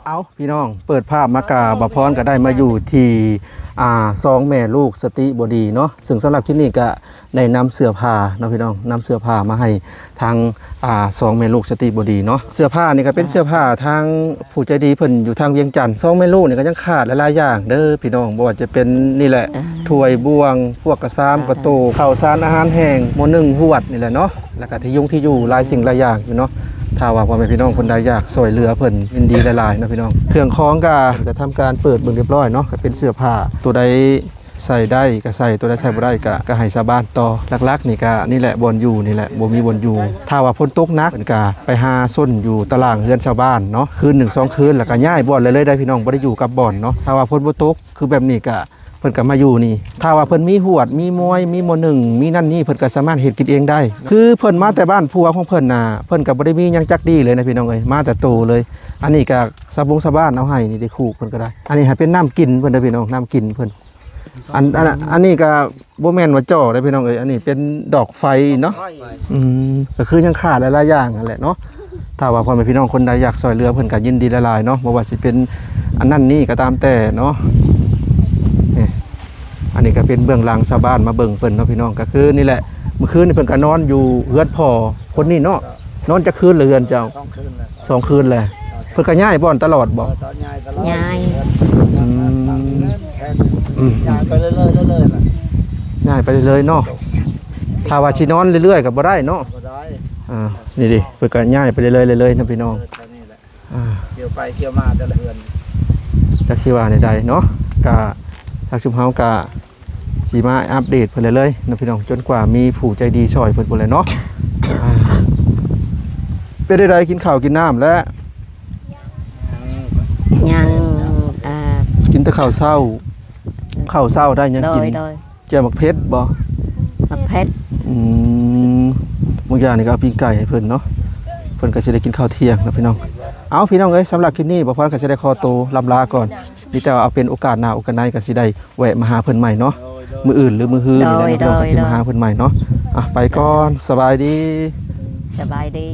ເອົ້າ ພີ່ນ້ອງ ເປີດພາບມາກະ ບ່າວພອນກໍໄດ້ມາຢູ່ທີ່ ອ່າ ສອງແມ່ລູກສະຕິບໍດີເນາະ. ເຊິ່ງສຳລັບຄລິບນີ້ກະໄດ້ນຳເສື້ອຜ້າເນາະພີ່ນ້ອງ, ນຳເສື້ອຜ້າມາໃຫ້ທາງ ອ່າ ສອງແມ່ລູກສະຕິບໍດີເນາະ. ເສື້ອຜ້ານີ້ກໍເປັນເສື້ອຜ້າທາງຜູ້ໃຈດີເພິ່ນຢູ່ທາງວຽງຈັນ. ສອງແມ່ລູກນີ້ກໍຍັງຂາດຫຼາຍໆຢ່າງເດີພີ່ນ້ອງ, ບໍ່ວ່າຈະເປັນນີ້ແຫຼະ ຖ້ວຍບ່ວງ ພວກກະຊາມ ກະໂຕ ເຂົ້າສານອາຫານແຫ້ງ ໝໍ້ໜຶ້ງ ຫວດນີ້ແຫຼະເນາະ. ແລ້ວກະທີ່ຍຸງທີ່ຢູ່ ຫຼາຍສິ່ງຫຼາຍຢ່າງຢູ່ເນາະ. ຖ້າວ່າພໍ່ແມ່ພີ່ນ້ອງຄົນໃດຢາກຊ່ວຍເຫຼືອເພິ່ນ ຍິນດີຫຼາຍໆເນາະພີ່ນ້ອງ. ເຄື່ອງຂອງກະຈະທຳການເປີດເບິ່ງຮຽບຮ້ອຍເນາະ, ກະເປັນເສື້ອຜ້າ ໂຕໃດໃສ່ໄດ້ກະໃສ່ ໂຕໃດໃສ່ບໍ່ໄດ້ກະ ກະໃຫ້ຊາວບ້ານຕໍ່. ຫຼັກໆນີ້ກະນີ້ແຫຼະ ບ່ອນຢູ່ນີ້ແຫຼະ ບໍ່ມີບ່ອນຢູ່. ຖ້າວ່າຝົນຕົກໜັກ ເພິ່ນກະໄປຫາຊົນຢູ່ຕາລ່າງເຮືອນຊາວບ້ານເນາະ ຄືນໜຶ່ງສອງຄືນ ແລ້ວກະຍ້າຍບ່ອນເລີຍໆໄດ໋ພີ່ນ້ອງ, ບໍ່ໄດ້ຢູ່ກັບບ່ອນເນາະ. ຖ້າວ່າຝົນບໍ່ຕົກຄືແບບນີ້ກະ ເພິ່ນກໍມາຢູ່ນີ້. ຖ້າວ່າເພິ່ນມີຫວດ ມີໝວຍ ມີໝໍ້ໜຶ້ງ ມີນັ້ນນີ້ ເພິ່ນກໍສາມາດເຮັດກິນເອງໄດ້. ຄືເພິ່ນມາແຕ່ບ້ານຜົວຂອງເພິ່ນນະ ເພິ່ນກໍບໍ່ໄດ້ມີຫຍັງຈັກດີເລີຍນະພີ່ນ້ອງເອີຍ, ມາແຕ່ໂຕເລີຍ. ອັນນີ້ກໍຊາວບົງຊາວບ້ານເອົາໃຫ້ນີ້ເດ້ ຄູກເພິ່ນກໍໄດ້. ອັນນີ້ໃຫ້ເປັນນ້ຳກິນເພິ່ນເດີພີ່ນ້ອງ, ນ້ຳກິນເພິ່ນ. ອັນ ອັນ ອັນນີ້ກໍບໍ່ແມ່ນວ່າຈໍ້ເດ້ພີ່ນ້ອງເອີຍ, ອັນນີ້ເປັນດອກໄຟເນາະ. ອືມ ກໍຄືຍັງຂາດຫຼາຍໆຢ່າງຫັ້ນແຫຼະເນາະ. ຖ້າວ່າພໍ່ແມ່ພີ່ນ້ອງຄົນໃດຢາກຊ່ວຍເຫຼືອເພິ່ນກໍຍິນດີຫຼາຍໆເນາະ, ບໍ່ວ່າຊິເປັນອັນນັ້ນນີ້ກໍຕາມແຕ່ເນາະ. ນີ້ ອັນນີ້ກໍເປັນເບື້ອງຫຼັງຊາວບ້ານມາເບິ່ງເພິ່ນເນາະພີ່ນ້ອງ. ກໍຄືນີ້ແຫຼະ ມື້ຄືນນີ້ເພິ່ນກໍນອນຢູ່ເຮືອນພໍ່ຄົນນີ້ເນາະ. ນອນຈັກຄືນລະເຮືອນເຈົ້າ? ສອງຄືນແລ້ວ. ສອງຄືນແລ້ວ. ເພິ່ນກໍຍ້າຍບ່ອນຕະຫຼອດບໍ່? ເອີ ຕອນຍ້າຍຕະຫຼອດ. ຍ້າຍ. ອືມ ອືມ ຍ້າຍໄປເລື້ອຍໆ ເລື້ອຍໆນະ. ຍ້າຍໄປເລື້ອຍໆເນາະ. ຖ້າວ່າຊິນອນເລື້ອຍໆກໍບໍ່ໄດ້ເນາະ. ບໍ່ໄດ້. ອ່າ ນີ້ເດ້ ເພິ່ນກໍຍ້າຍໄປເລື້ອຍໆ ເລື້ອຍໆເນາະພີ່ນ້ອງ. ເອີ ແຖວນີ້ແຫຼະ. ອ່າ ທ່ຽວໄປທ່ຽວມາແຕ່ລະເຮືອນ. ຈັກຊິວ່າແນວໃດເນາະ, ກະທາງຊຸມເຮົາກະຊິມາອັບເດດເພິ່ນເລື້ອຍໆເນາະພີ່ນ້ອງ, ຈົນກວ່າມີຜູ້ໃຈດີຊ່ອຍເພິ່ນພຸ້ນແຫຼະເນາະ. ອ່າ ເປັນໃດໆ ກິນເຂົ້າກິນນ້ຳແລ້ວ? ຍັງ ອ່າ ກິນແຕ່ເຂົ້າເຊົ້າ. ເຂົ້າເຊົ້າໄດ້ຫຍັງກິນ? ໂດຍ ໂດຍ. ແຈ່ວໝາກເຜັດບໍ່? ໝາກເຜັດ. ອືມ ບາງຢ່າງນີ້ກໍເອົາປີ້ງໄກ່ໃຫ້ເພິ່ນເນາະ, ເພິ່ນກໍຊິໄດ້ກິນເຂົ້າທ່ຽງເນາະພີ່ນ້ອງ. ເອົາ ພີ່ນ້ອງເອີຍ ສຳລັບຄລິບນີ້ ບ່າວພອນກໍຊິໄດ້ຂໍໂຕລ່ຳລາກ່ອນ, ມີແຕ່ວ່າເອົາເປັນໂອກາດໜ້າໂອກາດໃນກໍຊິໄດ້ແວະມາຫາເພິ່ນໃໝ່ເນາະ. ໂດຍ ໂດຍ. ມື້ອື່ນຫຼືມື້ຮືນີ້ແຫຼະເນາະ ໂດຍ ພີ່ນ້ອງ ໂດຍ ກໍຊິມາຫາເພິ່ນໃໝ່ເນາະ. ອ່ະ ໄປກ່ອນ ສະບາຍດີ. ສະບາຍດີ.